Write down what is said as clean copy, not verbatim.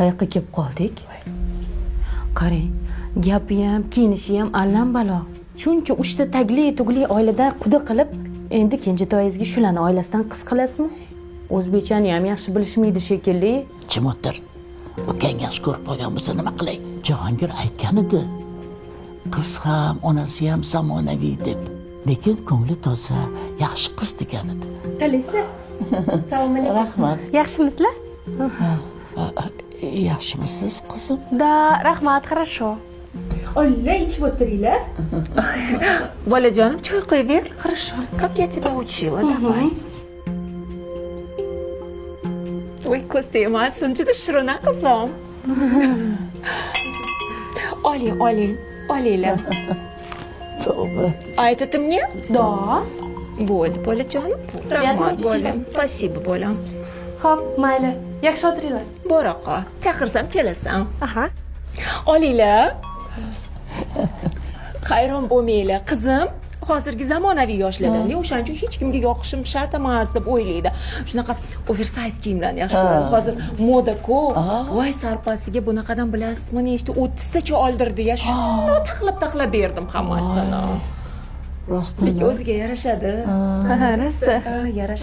Qayoqqa kelib qoldik? Qarang, gapi ham, kiyinishi ham allam-balo. Shuncha uchta tagli tugli oilada quda qilib, endi kenjatoyingizga shularni oilasidan qiz qilasizmi? O'zbekchani ham yaxshi bilishmaydi shekilli. Jim o'tir. Ukang yaxshi ko'rib qolgan bo'lsa, nima qilay? Jahongir aytgan edi, qiz ham, onasi ham zamonaviy deb, lekin ko'ngli toza, yaxshi qiz degan edi. Qalaysizlar? Assalomu alaykum. Rahmat. Yaxshimisizlar? Yaxshimisiz, qizim? Да, rahmat, хорошо. Olla, ichib o'tiringlar. Bolajonim, choy qo'yib ber. Хорошо. Как я тебя учила, давай. Voy, ko'z tegmasin, juda shirin a, qizim. Oling, oling, olinglar. Tavba. А это ты мне? Да. Bo'ldi, bolajonim. Rahmat, bolam. Спасибо, bolam. Xo'p, mayli. Yaxshi o'tiringlar. Bora qol. Chaqirsam kelasan. Aha. Olinglar. Hayron bo'lmanglar, qizim. Hozirgi zamonaviy yoshlardan, o'shaning uchun hech kimga yoqishim shart emas deb o'ylaydi. Shunaqa oversize kiyimlarni yaxshi ko'radi. Hozir moda ko'p. Voy, sarpasiga bunaqadan, bilasizmi, nechta, 30 tacha oldirdi ya. Shundoq taxlab taxlab berdim hammasini. Rostmi? Lekin o'ziga yarashadi. Rosa. Ha, yarashadi.